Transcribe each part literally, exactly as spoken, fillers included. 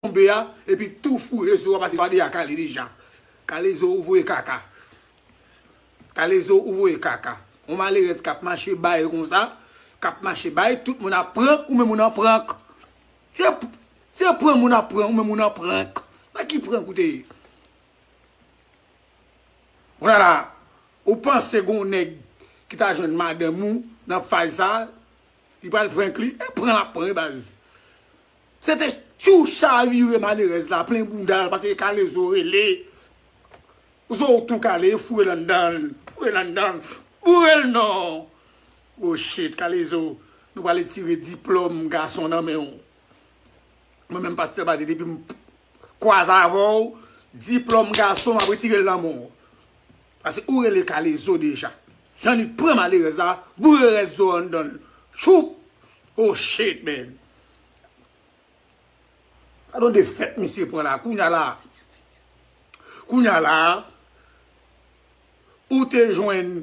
tonbe a, epi tou foure sou a pase pa de a kale deja. Kalezo ou voye kaka. Kalezo ou voye kaka. Yon malerèz k ap mache bay konsa, k ap mache bay, tout moun ap pran, ou menm ou nan prank. Se, se pran moun ap pran, ou menm ou nan prank. Nan ki prank ou te ye? Ou la la, ou panse gon nèg ki ta jwenn madanm ou nan faz sa, li pral prank li? E pran l ap pran wi baz. Se te tchou chavire malerèz la, plen bounda l, paske Kalezo rele. Zo w tou kale, foure l anndan l, foure l anndan l, boure l non. Oh shit, Kalezo, nou pral retire diplòm gason nan men w. Mwen menm pastè Baze depi m kwaze avè w, diplòm gason m ap retire l nan men w. Paske ou rele Kalezo deja. Jan li pran malerèz la, boure rès zo anndan l. Choup! Oh shit, man. Gade yon defèt misye pran la. Kounya la, kounya la, ou te jwenn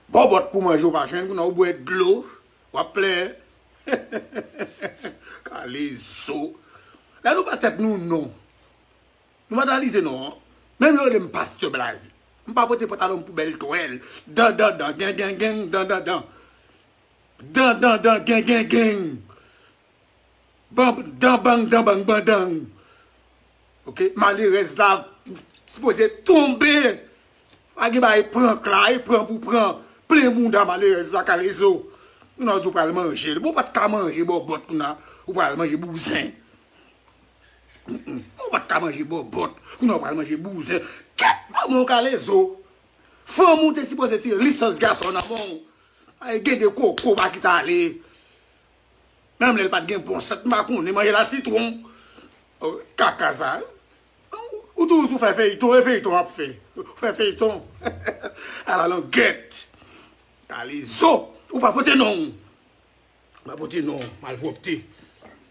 bòbòt pou manje, ou pa jwenn, kounya ou bwè dlo, w ap plenyen. Kalezo. Lè nou ba tèt nou non. Nou pa analize non. Menm yo rele m pastè Blaze. M pa pote pantalon m pou bèl twèl. Dan, dan, dan, gen, gen, gen, dan, dan, dan. Dan, dan, dan, gen, gen, gen. Ban, dan, bang, dan, bang, bandang. Ok, malerèz la sipoze tonbe. Pa gen bagay prank la, e pran pou pran. Plen bounda malerèz la, Kalezo. Kounya ou di w pral manje l. Bon, ou pa t ka manje bòbòt, kounya ou pral manje bouzen. Mm, mm. Ou pa t ka manje bòbòt, kounya ou pral manje bouzen. Kèt manman w, Kalezo. Fanm ou te sipoze tire lisans gason nan men w. Ay, gen de koko pa kite ale. Menm lè l pa t gen bon sant, m pa konnen, manje lasitwon. Oh, kaka sa. Ou toujou sou fè feyton, e feyton ap fè. Ou fè feyton. Ala langèt. Kalezo. Ou pa pote non. Ou pa pote non, malpwòpte.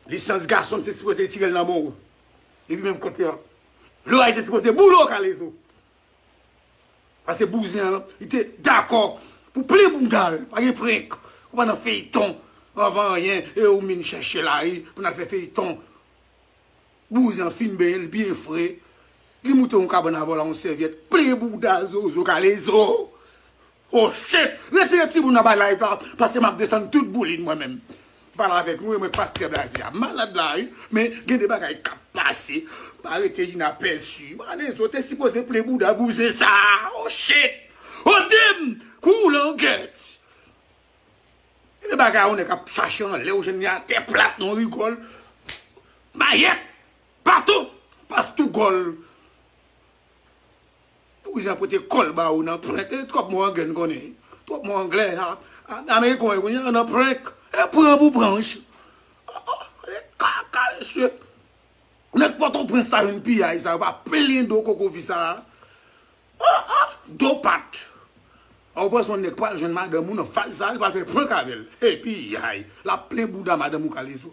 Lisans gason, m te sipoze tire l nan men w. Epi menm kote a. Loray te sipoze boule w, Kalezo. Paske bouzen an, li te dakò pou plen bounda l. Pa gen prank. Ou pa nan feyton. Anvan anyen, e ou vin chèche la, wi, pou n al fè feyton. Bouzen an fin benyen, li byen fre. Li moute yon kabann avè w la, yon sèvyèt. Plen bounda zozo, Kalezo. Oh shit! Retire timoun nan bay live la, paske m ap desann tout boulin mwen menm. Pale avèk nou, e mwen pastè Blaze a. M malad la, wi, men gen de bagay k ap pase. M pa rete inapèsi. Kalezo te sipoze plen bounda bouzen sa. Oh shit! Oh damn! Kou langèt! E bagay ou nèg ap chache anlè, ou jwenn li atè plat, non rigòl. Mayèt! Baton! Pas tou gòl! Pou jan pote kòl ba ou nan prank. E twòp mo anglè n konnen. Twòp mo anglè, a, a, ameriken yo konnen nan prank. E pran pou pranch. Oh, oh, e kaka, mesye. Nèg Pòtoprens la jwenn piyay sa, yo pa plen do koko fi sa. Oh, oh, do pat. A, ou panse yon nèg pral jwenn madanm ou nan faz sa, li pral fè prank avè l. Epi, ay, l ap plen bouda madanm ou, Kalezo.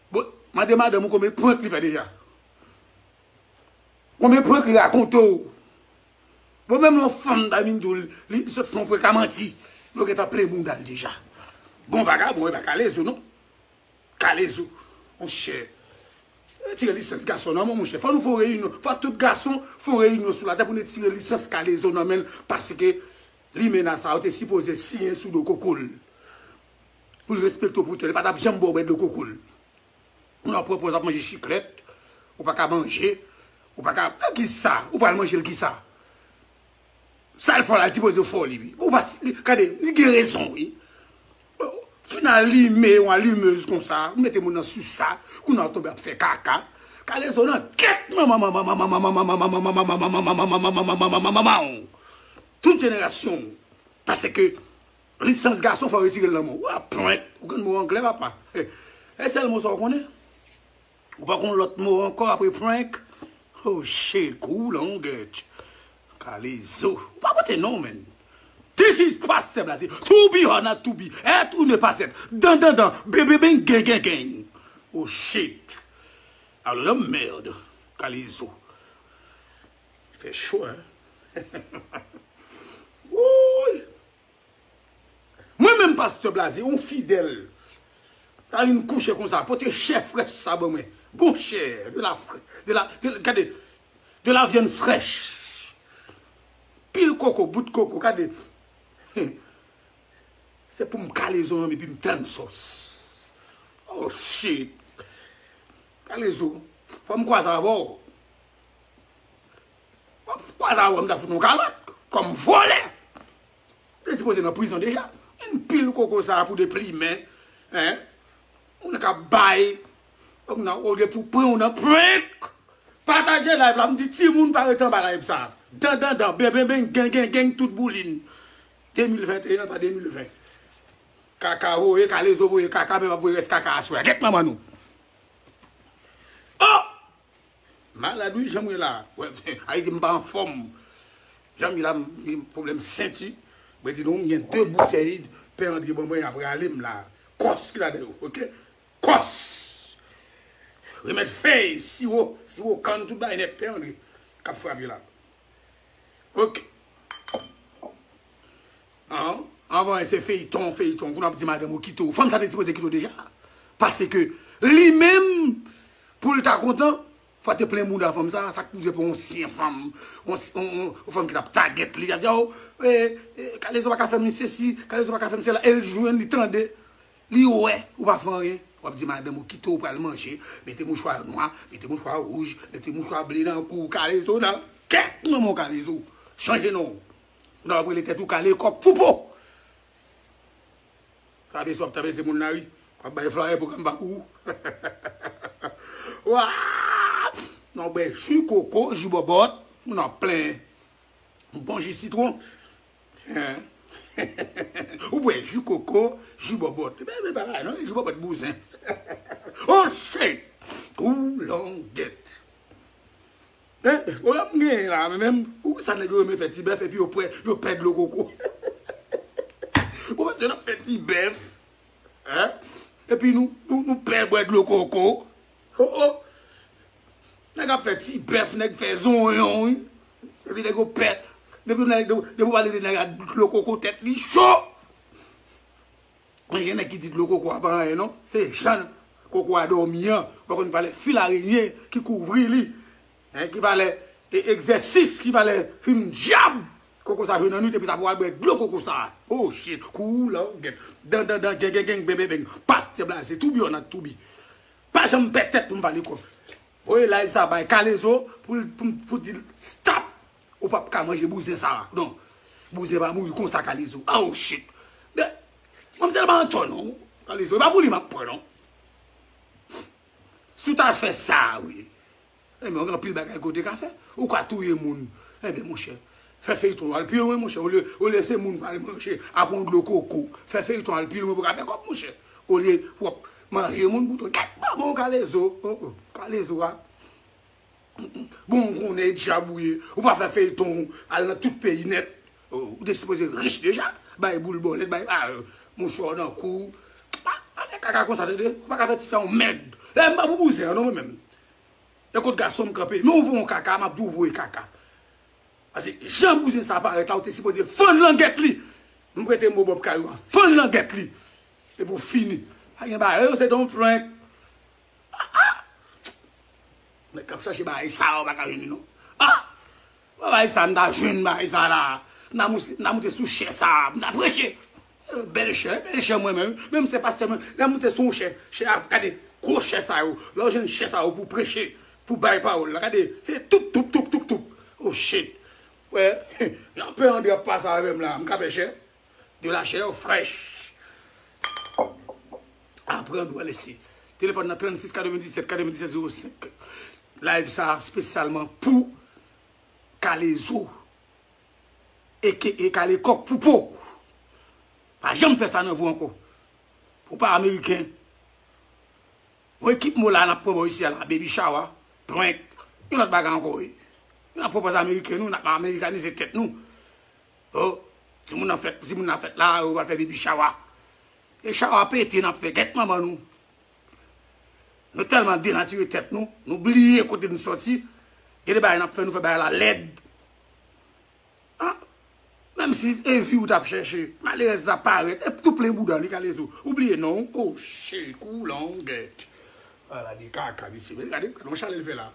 Bon, mande madanm ou konbyen prank li fè deja. Konbyen prank li rakonte w. Bon, menm yon fanm ta vin di w, li, li sot fè yon prank la manti. Yo gentan plen bounda l deja. Bon vagabon, e pa Kalezo, non. Kalezo, monchè. Retire lisans gason nan men w, monchè. Fò nou fè yon reyinyon. Fò tout gason fè yon reyinyon sou latè pou n retire lisans Kalezo nan men l. Paske limena sa yo te sipoze siyen sou do koko l. Pou l respekte w pou tèl. Li pa t ap janm ba w bwè dlo koko l. Moun ap pran pòz ap manje chiklèt. Ou pa ka manje. Ou pa ka. E kisa? Ou pral manje l kisa? Sa l fè w la, li sipoze fè w li, wi. Ou pa, li, gade, li gen rezon, wi. Fin alime yon alimez konsa, ou mete moun nan sou sa, kounye a w tonbe ap fè kaka. Kalezo nan kèt manman, manman, manman, manman, manman, manman, manman, manman, manman, manman, manman, manman, manman, manman, tout jenerasyon w. Paske lisans gason fò w retire l nan men w. Ou ap prank, ou konn mo anglè, papa. E sèl mo sa w konnen? Ou pa konn lòt mo ankò apre prank? Oh shit, kou langèt. Kalezo. Ou pa pote non, man. This is Pastor Blaze. To be or not to be. Être ou ne pas être. Dan, dan, dan. Ben, ben, ben, gen, gen, gen. Oh shit. Alò, nan mèd. Kalezo. Fè cho, hein? Woy. Mwen menm, Pastè Blaze, yon fidèl. Pa vin kouche konsa. Pote chè frèch sa ban mwen. Bon chè, de la frè, de la, de la, gade, de la viande fraîche. Pil koko, bout koko, gade. Se pou m kale zo an, epi m tann sòs. Oh shit. Kale zo. Fò m kwaze avè w. Fò m kwaze avè w, m ta fout yon kalòt. Kòm vòlè. Li sipoze nan prizon deja. Yon pil koko sa pou deplimen. Hein? Moun k ap bay. Ou nan, olye pou pran ou nan prank. Pataje live la, m di timoun pa rete anba live sa. Dan, dan, dan, ben, ben, ben, gen, gen, gen, tout boulin. De mil venteyen pa de mil ven. Kaka voye, kalezo voye kaka, men p ap voye rès kaka aswè. Gèt manman nou. Oh! Malad wi, jan m ye la. Wè, Ayiti m pa anfòm. Jan m ye la, m gen pwoblèm senti. Mwen di nou, m gen de boutèy Pè Andre ban mwen, y ap rale m la. Kòs ki ladan yo, oke? Kòs! Remèd fèy, siwo, siwo kann, tout bagay nèt, Pè Andre k ap frape la. Oke. An, anvan se feyton, feyton. Kounye a w ap di madanm ou kite w. Fanm sa te sipoze kite w deja. Paske li menm, pou l ta kontan, fò te plen bouda fanm sa. Sa k pou pran yon ansyen fanm, yon, yon, yon, yon fanm ki t ap tagèt li, y ap di, oh, eh, eh, Kalezo pa ka fè m sesi, Kalezo pa ka fè m sela. E l jwenn, li tande, li wè ou pa fè anyen. W ap di madanm ou kite w, pral manje, mete mouchwa nwa, mete mouchwa wouj, mete mouchwa ble nan kou Kalezo, nan kèk manman w Kalezo. Chanje non. Ou nan w ap rele tèt ou Kale Kòk Poupo. Trape sou ap trape se moun nan wi. W ap bay flayè pwogram pa pou ou. Wa! Nan w bwè ji koko, ji bòbòt, moun nan w ap plenyen. Yon bon ji sitwon. Hein? Ou bwè ji koko, ji bòbòt. Bèl, bèl bagay, non? Ji bòbòt bouzen. Oh shit! Koulangèt. Hein? Pwoblèm m genyen la, men menm, ou sa nèg yo renmen fè ti bèf epi yo pwè, yo pè dlo koko. Ou panse n ap fè ti bèf? Hein? Epi nou, nou, nou pè bwè dlo koko. Oh, oh. Nèg ap fè ti bèf, nèg fè zonyon, wi. Epi nèg yo pè. Depi nèg, depi w pale de nèg a dlo koko, tèt li cho. Men gen nèg ki di dlo koko a pa anyen non. Se jan koko a dòmi an. Ou pa konn valè fil arenye ki kouvri li. Hein, ki valè e, egzèsis, ki valè fim dyab. Koko sa jwe nan nwit, epi sa pou al bwè dlo koko sa. Oh shit, koulangèt. Dan, dan, dan, gen, gen, gen, ben, ben, ben. Pastè blaze, toubi, on a toubi. Pa janm pè tèt pou m pale kò. Voye live sa bay Kalezo pou, pou, pou di l stop. Ou p ap ka manje bouzen sa. Non. Bouzen pa mouri konsa, Kalezo. Oh shit. Men, manmzèl pa antò non. Kalezo, e pa pou li m ap pran non. Si w ta fè sa, wi. Enben, gen anpil bagay ke w te ka fè. Ou ka touye moun. Enben, monchè, fè feyton al pi lwen, monchè. Olye, olye se moun pral manje, ap yon dlo koko. Fè feyton al pi lwen pou w ka fè kòb, monchè. Olye w ap manje moun pou tou. Gèt manman w Kalezo. Oh, oh. Kalezo a. Bon, ou konnen dyab ou ye. Ou pa fè feyton, al nan tout peyi nèt. Oh, ou te sipoze rich deja. Bay boul bòlèt, bay, ah, euh, mouchwa nan kou. Ah, pa fè kaka konsa, tande. Ou pa ka fè ti fè yon mèd. Lè m pa pou bouzen an, non, mwen menm. E kot gason m kanpe. Men ou voye yon kaka, m ap di w voye kaka. Paske jan bouzen sa parèt la, ou te sipoze fann langèt li. M prete mo Bòb Kayou a. Fann langèt li. Epi w fini. Pa gen bagay, yo se te yon prank. Ah, ah. Nèg k ap chache bagay sa, ou pa ka jwenn li non. Ah! Bagay sa, m ta jwenn bagay sa la. M ta mous-, m ta moute sou chè sa, m ta preche. Eh, bèl chè, bèl chè mwen menm. Menm se pastè mwen, lè m moute sou yon chè, chè a, gade, gwo chè sa yo. Lè w jwenn chè sa yo pou preche, pou bay pawòl la, gade, se toup, toup, toup, toup, toup. Oh shit. Wè, jan Pè Andre ap pase avè m la, m ka pè chè. De la chair fraîche. Aprann ou lese. Telefòn nan trannsis katrevendisèt katrevendisèt zewo senk. Live sa espesyalman pou Kalezo. Eke e Kale Kòk Poupo. Pa janm fè sa nan vi w ankò. Ou pa ameriken. Yon ekip mo la n ap pran bò isi a la, baby shower, prank, yon lòt bagay ankò wi. N ap pran pòz ameriken nou, n ap amerikanize tèt nou. Oh, timoun nan fèt, timoun nan fèt la, yo pral fè baby shower. E shower pete n ap fè, gèt manman nou. Nou tèlman denatire tèt nou, nou bliye kote nou sòti. Gen de bagay n ap fè, nou fè bagay la lèd. Ah, Menm si e vi w t ap chèche, malerèz sa parèt, e tou plen bouda li, Kalezo. Ou bliye non w. Oh shit, koulongèt. Ala de kaka, mesye. Men gade, gade yon chalè l fè la.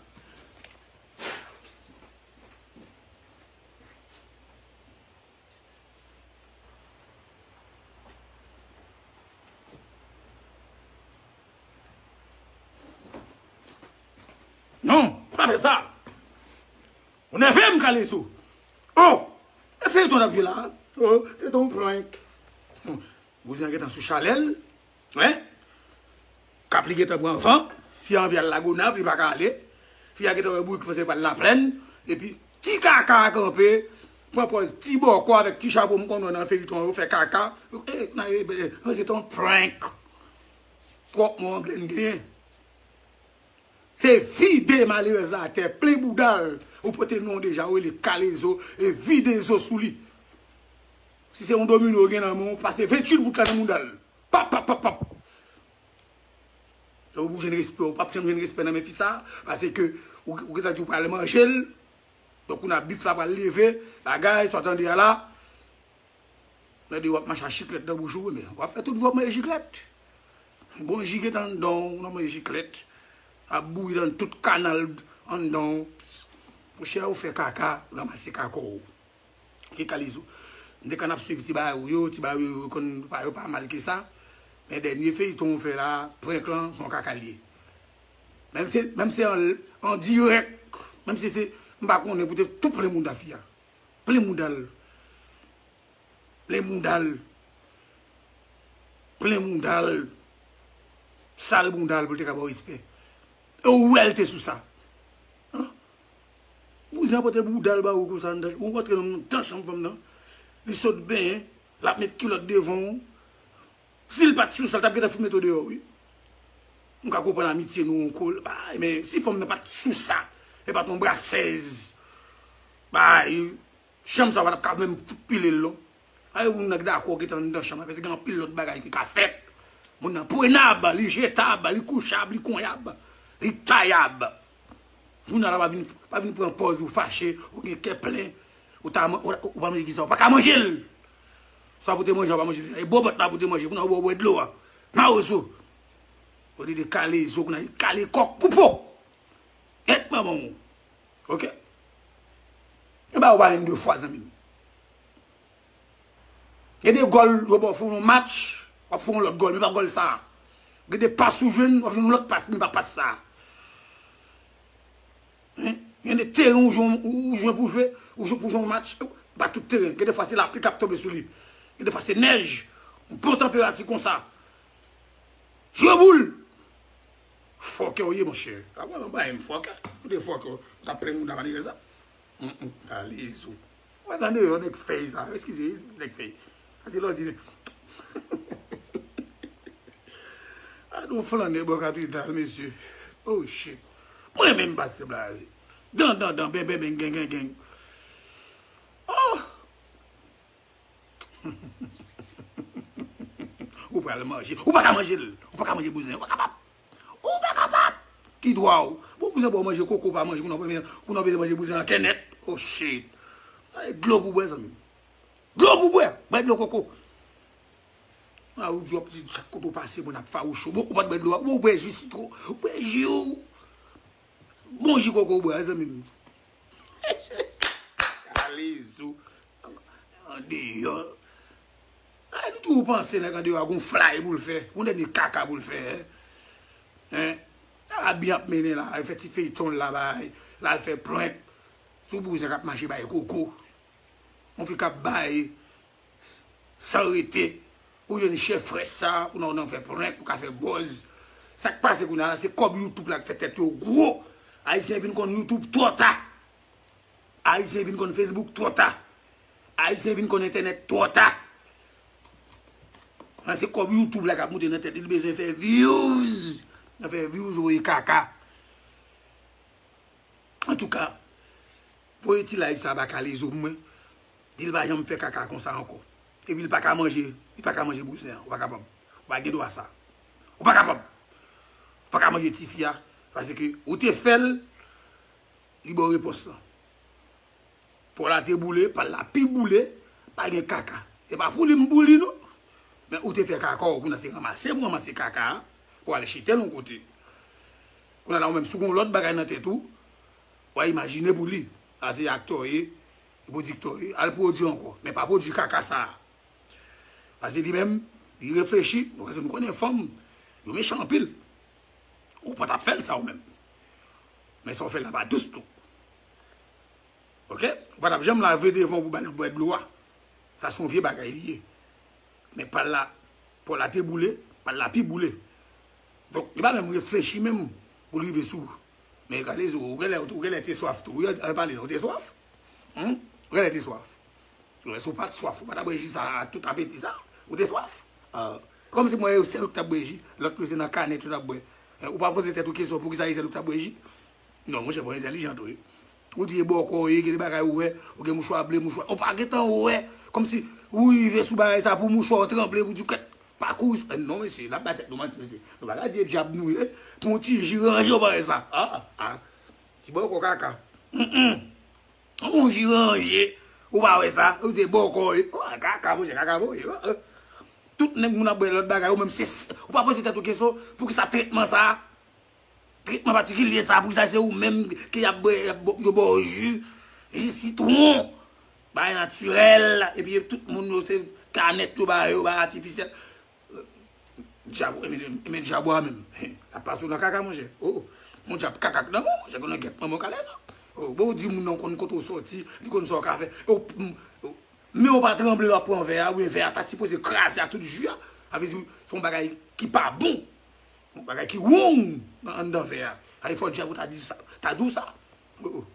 Non, pa fè sa. Ou nève m, Kalezo. Oh, e feyton n ap jwe la. Oh, se t on prank. Bouzen an gentan sou chalè l. Wi. Kap li gentan pran van. Fi a anvi al Lagonav, li pa ka ale. Fi a gentan wè bourik panse pral Laplèn. Epi ti kaka a kanpe. Pran pòz ti bòkò avèk ti chapo m konn wè nan feyton yo fè kaka. E, nan, e, e, se t on prank. Twòp mo anglè n genyen. Se vide malerèz la atè, plen bouda l. Ou pote non deja, ou rele Kalezo, e vide zo sou li. Si se yon domino ou gen nan men w, pase venntuit bout la nan mouda l. Pap, pap, pap, pap. Ou pou jwenn respè, ou p ap janm jwenn respè nan men fi sa, paske ou, ou gentan di w pral manje l. Donk, kounye a bif la pral leve, bagay, sa w tande a la. Tande w ap mache ak chiklèt nan bouch ou, men w ap fè tout vi w ap manje chiklèt. Bon ji gentan anndan w, w nan manje chiklèt. Ap bouyi nan tout kanal anndan w. Monchè, ou fè kaka, ranmase kaka w. Ki Kalezo. M te konn ap swiv ti bagay ou yo, ti bagay ou yo konn pa yo pa mal ke sa. Men dènye feyton ou fè la, prank lan, se yon kaka l ye. Menm se, menm se an, an dirèk, menm si se, m pa konnen pou te tou plen mouda fi a. Plen mouda l. Plen mouda l. Plen mouda l. Sal mouda l pou l te ka ba w respè. E ou wè l te sou sa. An? Bouzen an pote bouda l ba ou konsa anndan, ou rantre nan anndan chanm fanm nan. Li sot benyen, l ap met kilòt devan w. Si l pa t sou sa, l t ap gentan fout mete w deyò, wi. M ka konprann amitye nou ankò, bay, men si fanm nan pa t sou sa, e pa t yon brasèz, bay, chanm sa w pa t ap ka menm fout pile l, non. Ay, moun nan k dakò gentan anndan chanm nan, paske gen anpil lòt bagay ki ka fèt. Moun nan prenab, li jetab, li kouchab, li konyab, li tayab. Jounal la pa vin, pa vin pran pòz ou fache, ou gen kè plen, ou ta, ou, ou pa manje giza, ou pa ka manje l. Sa pou te manje, ou pa manje, e bòbòt la pou te manje, pou nan ou bwè dlo a. Mawozo. Ou te de kale zo, pou nan kale kòk pou po. Et manman ou. Ok? E ba ou pa yon de fwa, zanmi m. Gen de gòl, yo ba w fè yon match, w ap fè yon lòt gòl, men pa gòl sa a. Gen de pas ou jwenn, w ap jwenn yon lòt pas, men pa pas sa a. Hein? Gen de teren ou jwenn, ou jwenn pou jwe, ou jwe pou jwe yon match, pa tout teren. Gen de fwa se lapli k ap tonbe sou li. Gen de fwa se nèj, yon bon tanperati konsa. Jwe boul! Fòkè ou ye, monchè. A, mwen, mwen, mwen, fòkè. Kote fòkè ou? Ou t ap plen moun nan malerèz la? Kale zo. Mwen tande yo, nèg fèy sa. Eskize, nèg fèy. Sa se lòdi. A, nou flannè bò katedral, mesye. Oh, shit. Mwen menm pase blaze. Dan, dan, dan, ben, ben, ben, gen, gen, gen. Oh! Ou pral manje. Ou pa ka manje l. Ou pa ka manje bouzen. Ou pa kapab. Ou pa kapab. Ki dwa w? Bon, bouzen, bon, manje koko, pa manje. Pou nan, pou nan manje bouzen an kènèt. Oh, shit. Ay, dlo pou bwè, zanmi m. Dlo pou bwè. Bay dlo koko. A, ou di w ap di chak kote w pase, moun ap fawouch ou. Bon, ou pa t bwè dlo a. Ou bwè ji sitwon. Ou bwè ji ou. Bon ji koko w bwè, zanmi m. Kale zo. Andeyò. Ay, nou toujou panse nèg andeyò a gon flay pou l fè. Gon dènye kaka pou l fè, hein? Hein? Sa va byen ap mennen la. Li fè ti feyton l la, bay. La, l fè prank. Sou bouzen k ap mache bay koko. Yon fi k ap bay. San rete. Ou jwenn chèf frè sa, pou nan, nan fè prank, pou ka fè buzz. Sa k pase kounye a la, se kòb YouTube la k fè tèt yo gwo. Ayisyen vin konn YouTube twò ta. Ayisyen vin konn Facebook twò ta. Ayisyen vin konn entènèt twò ta. An, se kòb YouTube la k ap moute nan tèt li, li bezwen fè views. Nan fè views, voye kaka. Antouka, voye ti live sa ba Kalezo pou mwen. Di l pa janm fè kaka konsa ankò. Epi l pa ka manje, li pa ka manje bouzen an. Ou pa kapab. Ou pa gen dwa sa. Ou pa kapab. Ou pa ka manje tifi a. Paske ou te fè l, li ba w repons lan. Po la te boule, pa l la pi boule. Pa gen kaka. E pa pou li m pou li, non. Men ou te fè kaka w, kounye a se ranmase m ranmase kaka a, pou al chita l yon kote. Kounye a la, ou menm, si w gen yon lòt bagay nan tèt ou, w a imajine pou li. A se aktè w ye, pwodiktè w ye, al pwodui ankò. Men pa pwodui kaka sa a. Paske li menm, li reflechi, paske nou konnen fanm, yo mechan anpil. Ou pa t ap fè l sa ou menm. Men sa w fè la pa dous tou. Oke? Ou pa t ap janm lave devan w pou ba l bwè dlo a. Sa se yon vye bagay li ye. Men pa l la, pa l la te boule, pa l la pi boule. Donk, li pa menm reflechi menm pou l rive sou ou. Men gade zo, ou genlè, ou genlè te swaf tou. Wi, ann pale non, ou te swaf? Humm? Ou genlè te swaf. Lè si w pa t swaf, ou pa t ap bwè ji sa a tout apeti sa. Ou te swaf. Ah, kòmsi mwen, se ou k t ap bwè ji, lòt yo se nan kanèt yo t ap bwè. Eh, ou pa poze tèt ou kesyon poukisa se ou k t ap bwè ji? Non, monchè, fò entèlijan tou, wi. Ou di e bòkò w ye, gen de bagay ou wè, ou gen mouchwa ble, mouchwa. Ou pa gentan wè, kòmsi ou rive sou bagay sa pou mouchwa w tranble, pou di kèt, pa kouri. Eh, non, mesye, n ap bay tèt nou manti, mesye. Nou pa ka di e dyab nou ye, pou yon ti ji ranje w pa wè sa. Ah, ah. Ti bòkò kaka. Mm, mm. Yon ji ranje, ou pa wè sa, ou te bòkò, e, oh, kaka, monchè, kaka, monchè, oh, oh. Tout nèg moun ap bwè lòt bagay, ou menm se, ou pa poze tèt ou kesyon, poukisa tretman sa, tretman patikilye sa, poukisa se ou menm ke y ap bwè, y ap bò, yo ba w ji, ji sitwon, bagay natirèl, epi tout moun yo se kanèt yo ba yo, bagay atifisyèl. Dyab, enben, enben dyab ou a menm. L ap pase w nan kaka, monchè. Oh, oh. Yon dyab kaka k nan men w, monchè, konnen gèt manman w kalezo. Oh, bon, ou di moun nan konn kote w sòti, li konn sa w ka fè. Oh, m, oh. Men w pa tranble, w ap pran vè a, wi, vè a ta sipoze kraze a tout ji a. Sa vle di, se yon bagay ki pa bon. Yon bagay ki wrong nan anndan vè a. Sa vle fò dyab ou ta di sa, ta di w sa. Oh, oh.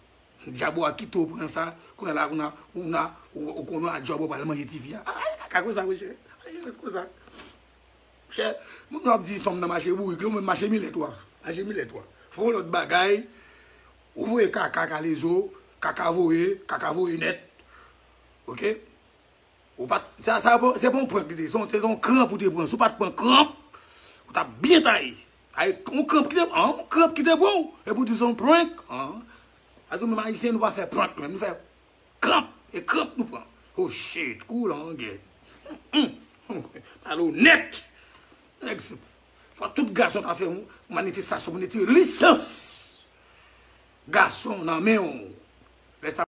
Dyab ou a kite w pran sa, kounye a la, kounye a, ou na, ou, ou konnen a dyab ou pral manje tifi a. Ay, kaka konsa, monchè. Ay, konsa. Chè, moun yo ap di fanm nan mache bourik, li menm mache milèt ou a. Mache milèt ou a. Fè yon lòt bagay, ou voye kaka kalezo, kaka voye, kaka voye nèt. Oke? Ou pa t, sa, sa, se pa yon prank li te, se yon, se yon kranp ou te pran. Si w pa t pran kranp, ou t ap byen taye. Ay, yon kranp ki te, an, yon kranp ki te pran w. Epi w di se yon prank, an. A di w menm Ayisyen, nou pa fè prank, nou menm, nou fè kranp. E kranp nou pran. Oh shit, kou langè. Pale onèt. Nèg, fò tout gason ta fè yon manifestasyon pou n retire lisans gason nan men w. Lè sa